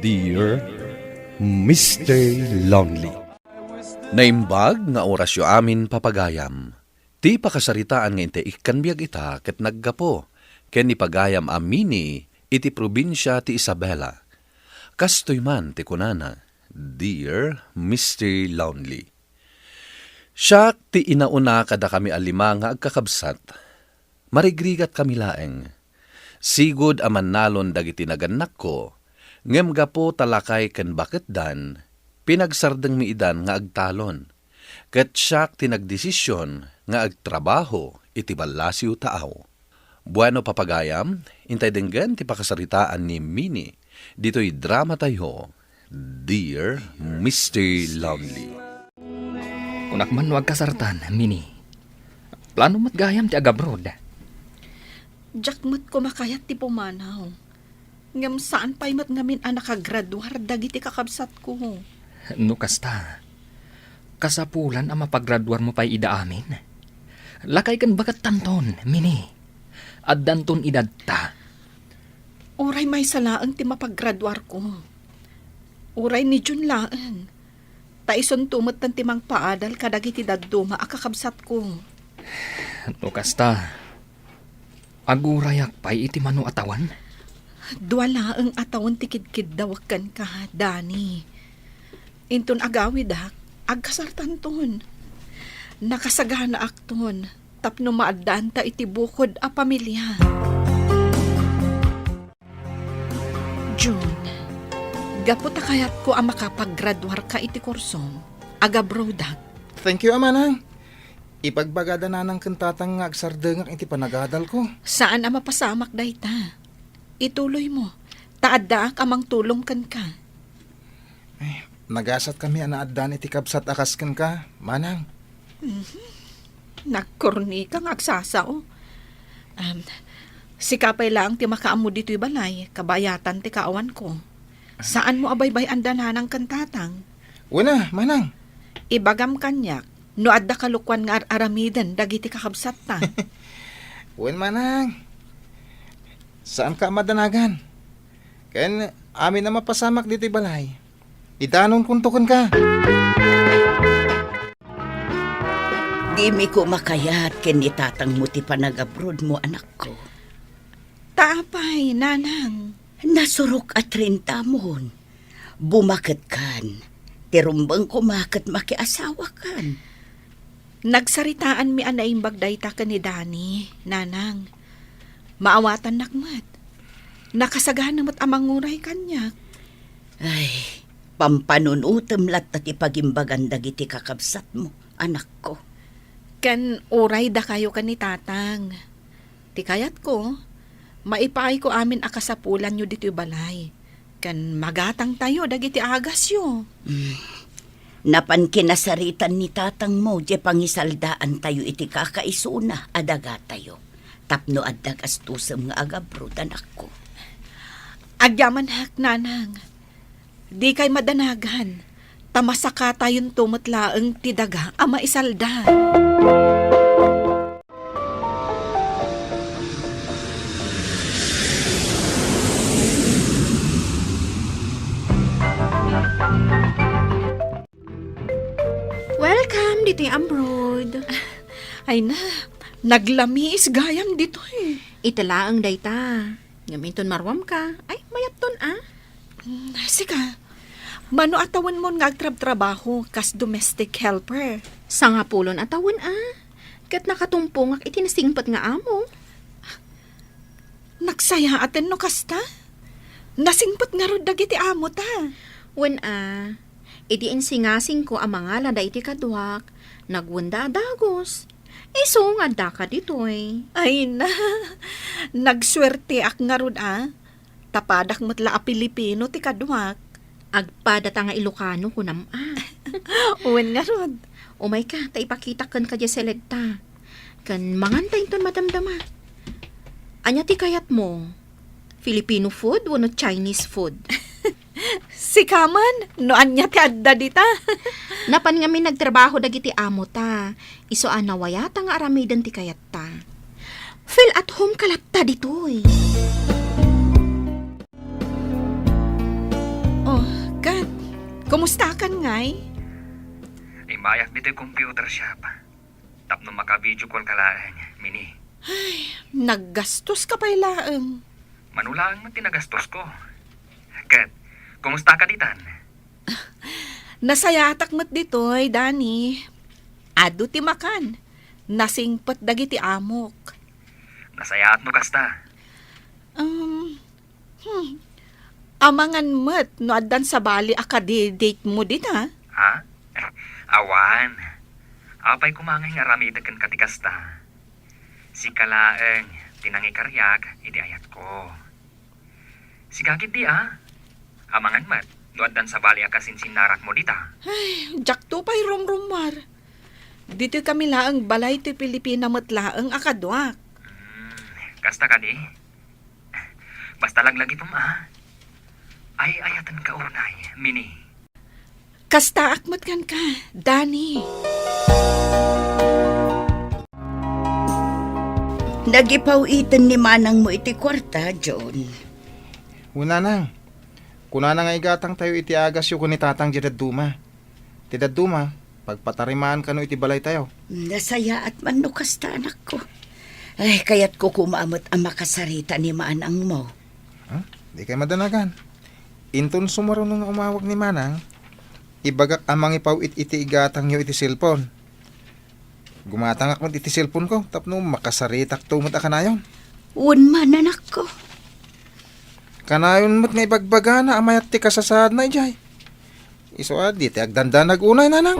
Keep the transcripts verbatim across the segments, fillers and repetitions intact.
Dear Mister Lonely. Naimbag nga orasyo amin, papagayam. Ti pakasaritaan nga intay ikkan biag ita ket naggapu ken ni pagayam a Mini iti probinsia ti Isabela. Kastoy man ti kunana, "Dear Mister Lonely." Siak ti inauna kadakami a lima nga agkakabsat. Marigrigatkami laeng. Sigud a mannalon dagiti nagannakko, ngem gapu ta lakay ken baketdan, pinagsardengmi idan nga agtalon. Ket siak ti nagdesision nga agtrabaho iti ballasiw taaw. Bueno, papagayam, intay denggen ti pakasaritaan ni Mini ditoy dramatayo, Dear Mister Lonely. Kunak man no agkasartan, Mini. Plano met gayam ti agabroad. Diak met koma kayat ti pumanaw. Ngem saan pay met ngamin a nakagraduar dagiti kakabsatko. No kasta, kasapulan a mapagraduarmo pay ida amin. Lakay ken bakettanton, Mini. Addanton idadta. Uray maysa laeng ti mapagraduarko. Uray ni June laeng. Ta isunto metten ti mangpaadal kadagiti dadduma a kakabsatko. No kasta, agurayak pay iti mano a tawen? Dua laeng a tawen ti kidkiddawek kenka, Dani. Inton agawidak, agkasartanton. Nakasaganaakton tapno maaddaanta iti bukod a pamilia. June, gapu ta kayatko a makapagraduarka iti kursom, agabroadak. Thank you, a manang. Ibagbagada nanang ken tatang nga agsardengak iti panagadalko. Saan a mapasamak dayta. Ituloymo, ta addaak a mangtulong kenka. Ay, nagasatkami a naaddan iti kabsat a kas kenka, manang. Mhm. Nagkornika nga agsasao. Am, sika pay laeng ti makaammo ditoy balay, kabayatan ti kaawanko. Saanmo a baybay-anda nanang ken tatang? Wen a, manang. Ibagam kaniak, no adda kalukuan nga ar-aramiden dagiti kakabsatta. Wen, manang. Saanka a madanagan. Ken amin a mapasamak ditoy balay, idanonkonto kenka. Dimi koma kayat ken ni tatangmo ti panagabrodmo, anakko. Ta apay, nanang? Nasurok a trintamon. Bumaketkan. Ti rumbeng koma ket makiasawakan. Nagsaritaanmi a naimbag dayta ken ni Dani, nanang. Maawatannak met. Nakasagana met a manguray kaniak. Ay, pampanunotem latta ti pagimbagan dagiti kakabsatmo, anakko. Ken uray dakayo ken ni tatang. Ti kayatko, maipaayko amin a kasapulanyo ditoy balay, ken magatangtayo dagiti agasyo. Mm. Napan kinasaritan ni tatangmo diay pangisaldaantayo iti kakaisuna a dagatayo, tapno adda gastosem nga agabroad, anakko. Agyamanak, nanang. Dikay madanagan, ta masakatayonto met laeng ti daga a maisalda. Welcome ditoy abroad. Ay na, naglamiis gayam ditoy. Ita laeng dayta. Ngem inton maruamka, ay, mayatton a. Mm, sika, mano a tawenmon nga agtrabtrabaho kas domestic helper? Sangapulon a tawen a. Ket nakatumpongak iti nasingpet nga amo. Nagsayaaten no kasta? Nasingpet ngarud dagiti amota? Wen a, idi insingasingko a mangalada iti kaduak, nagwenda a dagus. Isu nga addaka ditoy. Ay na, nagsuerteak ngarud a. Ta padak met la a Pilipino ti kaduak. Agpadata nga Ilocano, kunam a. Wen ngarud. Umayka, ta ipakitak kenka diay seledta. Ken manganta inton madamdama. Ania ti kayatmo? Filipino food wenno Chinese food? Sika man, no ania ti adda dita? Napan ngamin nagtrabaho dagiti amota. Isu a nawayata nga aramiden ti kayatta. Feel at home ka latta ditoy. Kumustakan ngay? Immayak ditoy computer shop. Tapno maka-video call ka laeng, Mini. Ay, naggastos ka pay laeng. Mano laeng met ti nagastos ko. Ket, kumusta ka ditan? Nasayaatak met ditoy, Dani. Adu ti makan. Nasingpet dagiti amok. Nasayaat no kasta. Um, hmm. Amangan met no addan sabali a kadi-date mo dita. Ha? Awan. Apay koma nga aramidek kenka ti kasta? Sika laeng ti nangikariak iti ayatko. Sika ketdi a? Amangan met no addan sabali a kasinsinnarak mo dita. Ay, diakto pay rumrummuar. Ditoy kami laeng balay ti Pilipina met laeng a kaduak. Hmm, kasta kadi? Basta laglagipem a. Ay-ayatenka unay, Mini. Kastaak met kenka, Dani. Nagipaw-iten ni manangmo iti kuarta, John. Wen, nanang. Kunana nga igatangtayo iti agasyo ken ni tatang diay dadduma. Ti dadduma, pagpatarimaan kano iti balaytayo. Nasayaat man no kasta, anakko. Ay, kayatko koma met a makasarita ni manangmo. Ha? Dikay madanagan. Inton sumaruno nga umawag ni manang, ibagak a mangipaw-it iti igatangyo iti cellphone. Gumatangak met iti cellphone ko tapno makasaritakto met a kanayon. Wen man, anakko. Kanayon met nga ibagbagana a mayat ti kasasaadna idiay. Isu a, dita agdandanag unay, nanang.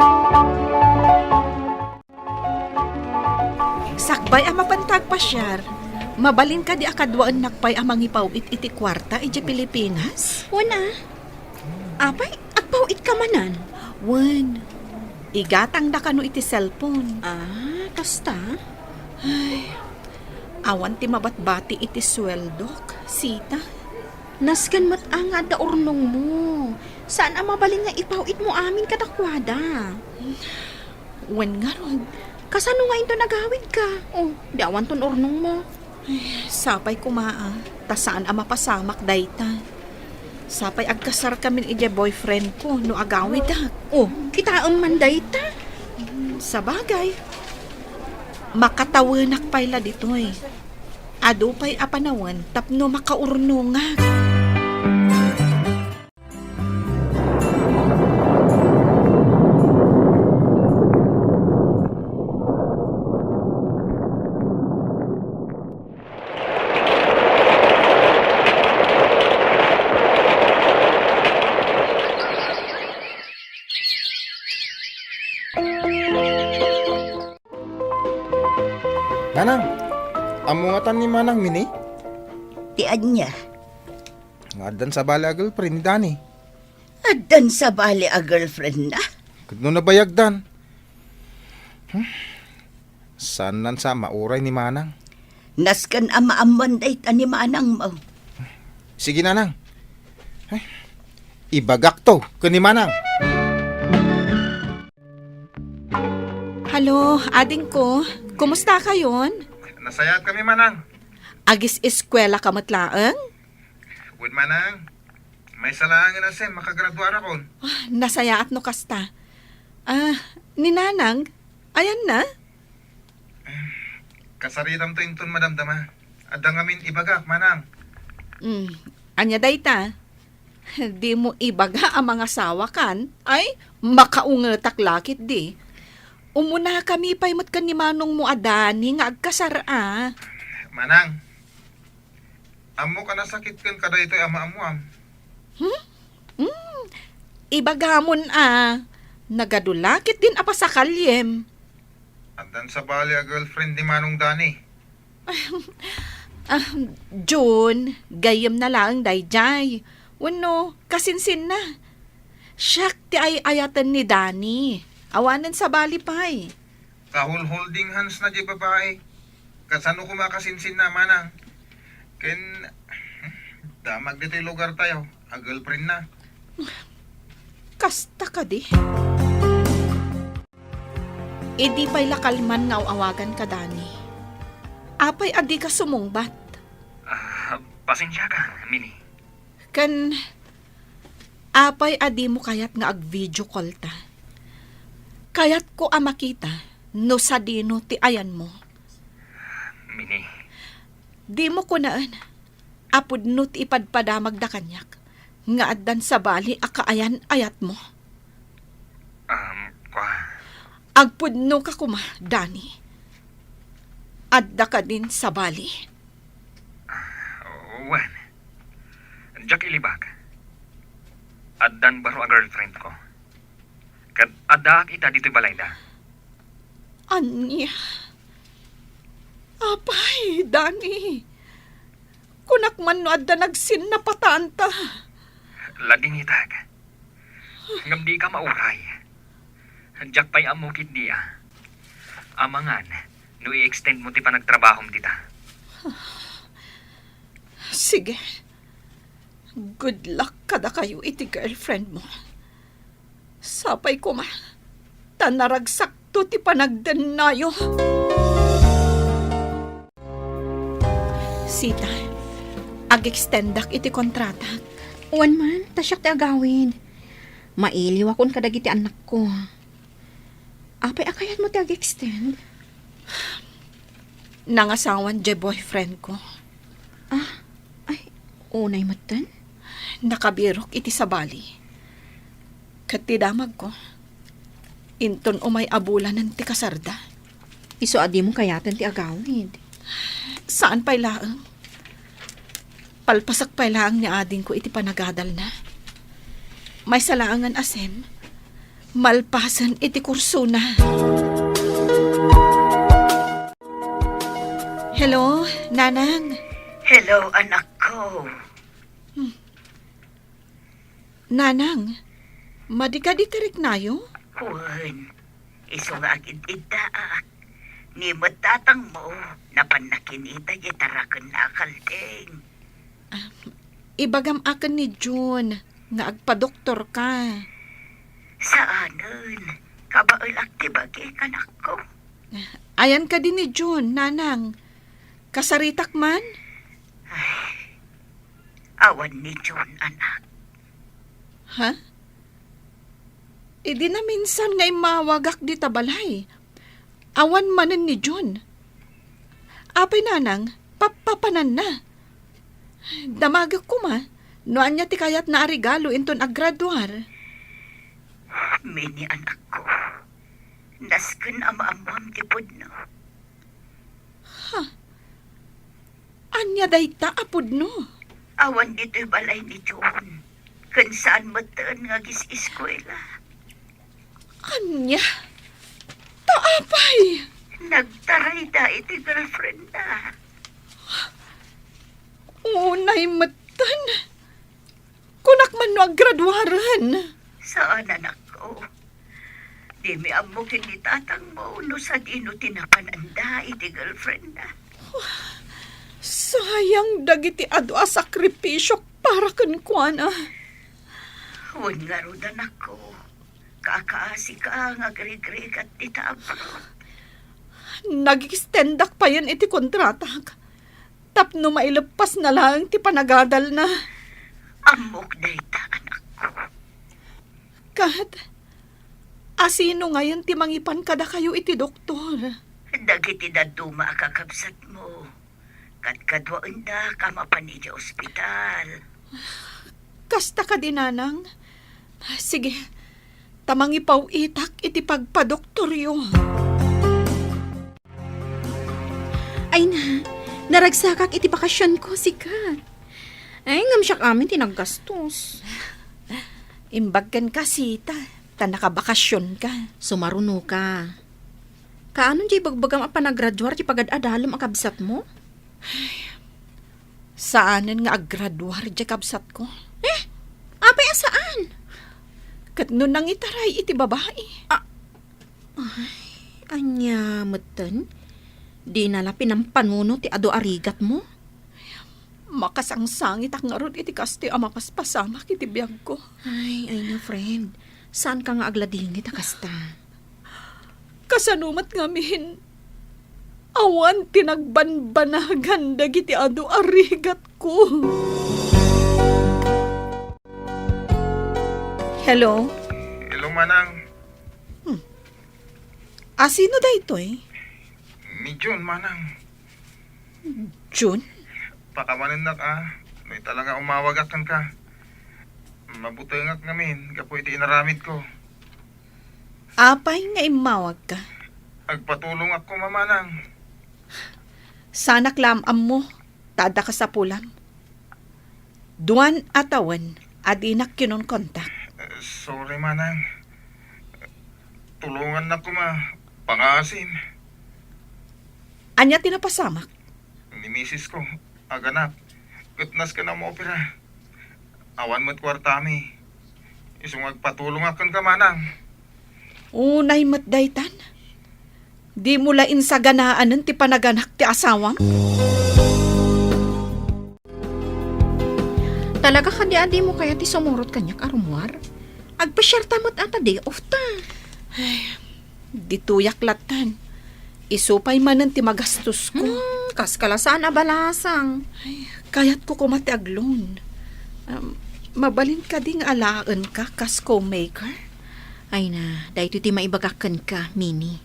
Sakbay a mapanta agpasiar, mabalin kadi a kaduaennak pay a mangipaw-it iti kuarta idiay Pilipinas? Wen a. Apay, agpaw-itka manen? Wen, igatangda kano iti cellphone. Ah, kasta? Ay, awan ti mabatbati iti sueldok, sita. Nasken met a nga adda urnongmo. Saan a mabalin nga ipaw-itmo amin kadakuada. Wen ngarud. Kasano nga inton agawidka? Oh, di awanton urnongmo. Ay, sapay koma a, ta saan a mapasamak dayta. Sapay agkasarkamin idiay boyfriend ko no agawidak. Oh, kitaem man dayta. Hmm, sabagay. Makatawenak pay la ditoy. Adu pay a panawen tapno makaurnongak. Nanang, ammo ngatan ni Manang Mini? Ti ania? Nga addan sabali a girlfriend ni Dani. Addan sabali a girlfriend na? Ket no nabayagdan? Hmm? Saan nan sa mauray ni Manang? Nasken a maammoan dayta ni Manang mo. Sige, Nanang. Ay, ibagak to ken ni Manang. Halo, adingko. Kumusta kayon? Nasayaat kami, Manang. Agis-eskwela ka met laeng? Wen, Manang. Maysa laengen a sem, makagraduarakon. Ah, nasayaat no kasta. Ah, ni Nanang, ayanna? Kasaritamto inton madamdama. Adda ngamin ibagak, Manang. Mm, ania dayta? Dimo ibaga a mangasawakan? Ay, makaungetak la ketdi. Umunakami pay met ken ni manongmo a Dani nga agkasar a. Manang, ammok a nasakitken kadaytoy a maammoam. Hmm? Hmm. Ibagamon a, nagadu la ketdin a pasakalyem. Addan sabali a girlfriend ni Manong Dani. Ah, Jun, gayyemna laeng daydiay. Wenno, kasinsinna. Siak ti ay-ayaten ni Dani. Awanen sabali pay. Kahulhulding hansna diay babai. Kasano koma a kasinsinna, Manang? Ken, damag ditoy lugartayo a girlfriendna. Kasta kadi? Idi pay la kalman nga aw-awaganka, Dani. Apay a dika sumungbat? Ah, pasensiaka, Mini. Ken, Apay a dimo kayat nga ag-video call ta? Kayatko a makita no sadino ti ayanmo. Mini. Dimo kunaen a pudno ti ipadpadamagda kaniak nga addan sabali a kaayan-ayatmo. Um, kwa. Agpudno ka koma, Danny. Adda kadin sabali? Ah, wen. Diak ilibak. Addan baro a girlfriend ko. Ket addaak ita ditoy balayda. Ania? Apay, Danny. Kunak man no adda nagsinnapataanta. Ladingitak. Ngem dika mauray. Diak pay ammo ketdi a. Amangan no i-extend mo ti panagtrabahom dita. Sige. Good luck kadakayo iti girlfriend mo. Sapay koma, ta naragsakto ti panagdennayo. Sita, ag-extendak iti kontratak. Wen man, ta siak ti agawid. Mailiwakon kadagiti annakko. Apay a kayatmo ti ag-extend? Nangasawan diay boyfriend ko. Ah, ay, unay metten? Nakabirok iti sabali. Ket ti damagko, inton umay a bulanen ti kasarda. Isu a dimo kayaten ti agawid. Saan pay laeng. Palpasak pay laeng ni adingko iti panagadalna. Maysa laengen a sem, malpasen iti kursona. Hello, Nanang. Hello, anakko. Hmm. Nanang, madi kadi ti riknayo? Wen, isu nga agid-iddaak. Ni met tatangmo, napanna kinita diay tarakenna a kaldeng. Ah, ibagam aken ni June nga agpadoktorka. Saanen, kabaelak ti bagik, anakko. Ayan kadi ni June, Nanang. Kasaritak man? Ay, awan ni June, anak. Ha? Idi naminsan nga immawagak dita balay, awan manen ni June. Apay, Nanang, pappapananna? Damagek koma no ania ti kayatna a regalo inton aggraduar. Mini, anakko, nasken a maammoam ti pudno. Ha? Ania dayta a pudno? Awan ditoy balay ni June, ken saan metten nga agis-eskuela. Ania? Ta apay? Nagtarayda iti girlfriendna. Unay metten. Kunak man no aggraduaren. Saan, anakko. Dimi ammo ken ni tatangmo no sadino ti napananda iti girlfriendna. Sayang dagiti adu a sakripisiok para kenkuana. Wen ngarud, anakko, kakaasika nga agrigrigat dita abroad. Nag-extendak payen iti kontratak tapno maileppasna laeng ti panagadalna. Ammok dayta, anakko. Ket, asino ngayen ti mangipan kadakayo iti doktor? Dagiti dadduma a kakabsatmo. Kadkaduaendak a mapan idiay ospital. Kasta kadi, Nanang? Sige, ta mangipaw-itak iti pagpadoktoryo. Ay na, naragsakak iti bakasionko, sika. Ay, ngem siak amin ti naggastos. Imbag kenka, Sita, ta nakabakasionka. Sumarunoka. Kaano diay ibagbagam a panagraduar ti pagad-adalem a kabsatmo? Saanen nga aggraduar diay kabsatko. Eh, apay a saan? Ket no nangitaray iti babai. Ah, ay, ania metten? Dina la pinampanunot ti adu a rigatmo? Makasangsangit ak ngarud iti kastoy a mapaspasamak iti biagko. Ay, ay na, friend. Saanka nga agladingit a kasta? Kasano met ngamin, awan ti nagbanbanagan dagiti adu a rigatko. Hello? Hello, Manang. Hmm. Ah, sino daytoy? Ni Jun, Manang. Jun? Pakawanennak, a. No ita la nga umawagak kenka. Mabutengak ngamin gapu iti inaramidko. Apay nga immawagka? Agpatulongak koma, Manang. Saanak la am-ammo, ta adda kasapulam. Duan a tawen a dinak kinunkontak. Eh, sorry, Manang. Tulongannak koma, pangaasim. Ania ti napasamak? Ni misisko, aganak, ket nasken a maopera. Awan met kuartami. Isu nga agpatulongak kenka, Manang. Unay met daytan. Dimo la insaganaanen ti panaganak ti asawam? Talaga kadi a dimo kayat ti sumurot kaniak a rumuar? Agpasiarta met a ta day off ta. Ay, ditoyak lattan. Isu pay manen ti magastosko. Hmm, kaskala saan a balasang. Ay, kayatko koma ti agloan. Um, mabalin kadi nga alaenka kas co-maker? Ay na, daytoy ti maibagak kenka, Mini.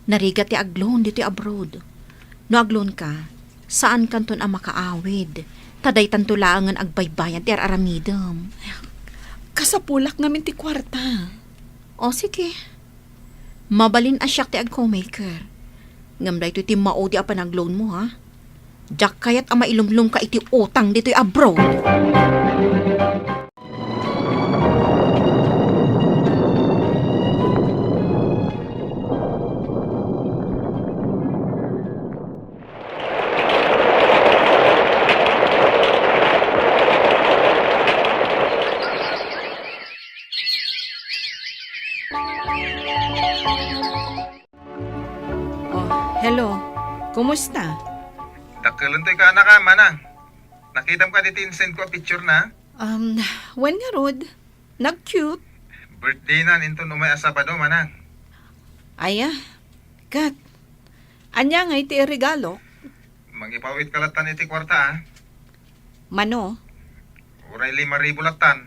Narigat ti agloan ditoy abroad. No agloanka, saankanton a makaawid. Ta daytanto laengen agbaybayad ti ar-aramidem. Kasapulak ngamin ti kuarta. O, sige. Mabalin a siak ti ag-co-maker. Ngem daytoy ti maudi a panagloanmo, ha? Diak kayat a mailumlomka iti utang ditoy abroad. Oh, hello. Kumusta? Dakkelentayo ka, anak, a, Manang. Nakitam kadi ti insend ko a picture na? Um, wen ngarud, nag-cute. Birthday na inton umay a Sabado, Manang. Aya, ket, ania ngay ti iregalo? Mangipawit ka lattan iti kuarta, a. Mano? Uray lima ribu lattan.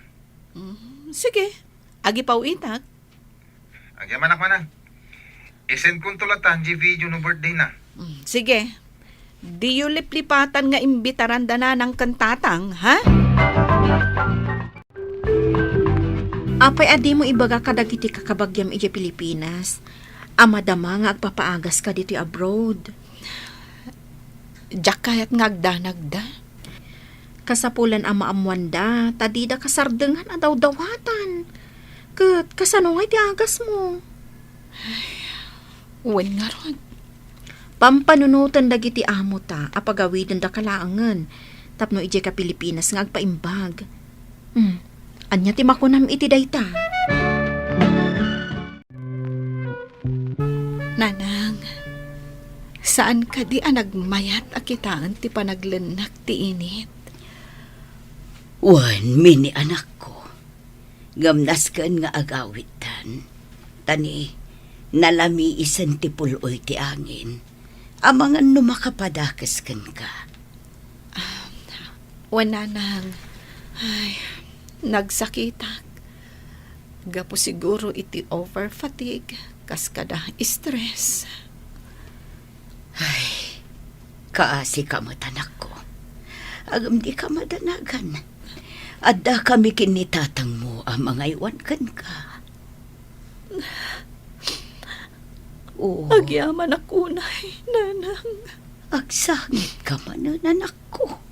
Mm, sige, agipawitak. Agyamanak, Manang. Isend konto lattan diay video no birthday na. Mm, sige. Diyo liplipatan nga imbitaran da nanang ken tatang, ha? Apay a dimo ibaga kadagiti kakabagiam idiay Pilipinas a madama nga agpapaagaska ditoy abroad? Diak kayat nga agdanagda. Kasapulan a maammoanda, ta dida kasardengan a dawdawatan. Ket kasano ngay ti agasmo? Wen ngarud. Pampanunoten dagiti amota a pagawidendaka laengen tapno idiayka Pilipinas nga agpaimbag. Hmm, ania ti makunam iti dayta? Nanang, saan kadi a nagmayat a kitaen ti panaglennak ti init? Wen, Mini, anakko, ngem nasken nga agawidtan. Ta ni, nalamiisen ti pul-oy ti angin. Amangan no makapadakes kenka. Ah, wen, Nanang. Ay, nagsakitak. Gapu siguro iti over fatigue, kas kada stress. Ay, kaasika met, anakko. Ngem dika madanagan. Addakami ken ni tatangmo a mangaywan kenka. Oh. Agyamanak unay, Nanang. Agsangitka manen, anakko.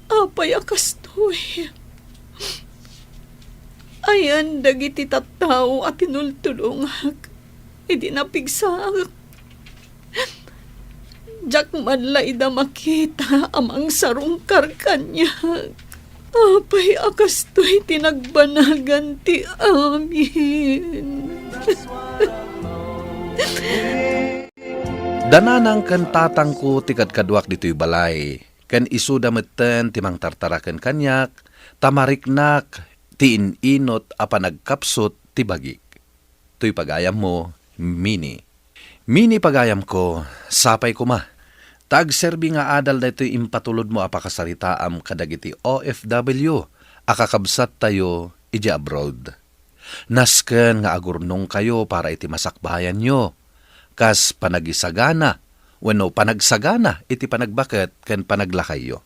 Apay a kastoy? Ayan dagiti tattao a tinultulongak idi napigsaak. Diak man la ida makita a mangsarungkar kaniak. Apay a kastoy ti nagbanagan ti amin. Da nanang ken tatangko ti kadkaduak ditoy balay, ken isuda metten ti mangtartaraken kaniak, ta mariknak ti in-inut a panagkapsut ti bagik. Toy pagayammo, Mini. Mini, pagayamko, sapay koma. Ta agserbi nga adal daytoy impatulodmo a pakasaritaam kadagiti O F W a kakabsattayo idiay abroad. Nasken nga agurnongkayo para iti masakbayanyo, kas panagisagana wenno panagsagana iti panagbaket ken panaglakayyo.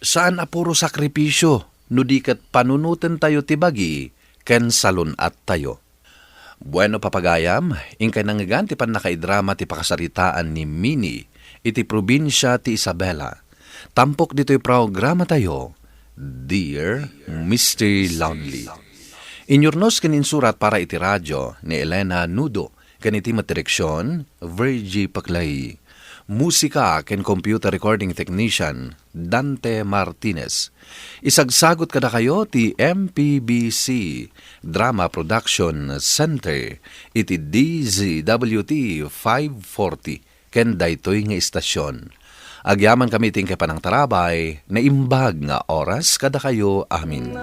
Saan a puro sakripisio, no di ket panunotentayo ti bagi ken salun-attayo. Bueno, papagayam, inkay nangngegan ti pannakaidrama ti pakasaritaan ni Mini iti probinsia ti Isabela. Tampok ditoy programatayo, Dear Mister Lonely. Inyurnos ken insurat para iti radio ni Elena Nudo, ken iti met direksion, Virgie Paclay. Musika ken computer recording technician, Dante Martinez. Isagsagot kadakayo ti M P B C Drama Production Center iti D Z W T five forty ken daytoy nga istasyon. Agyaman kami ti inkay panangtarabay, naimbag nga oras kadakayo amin.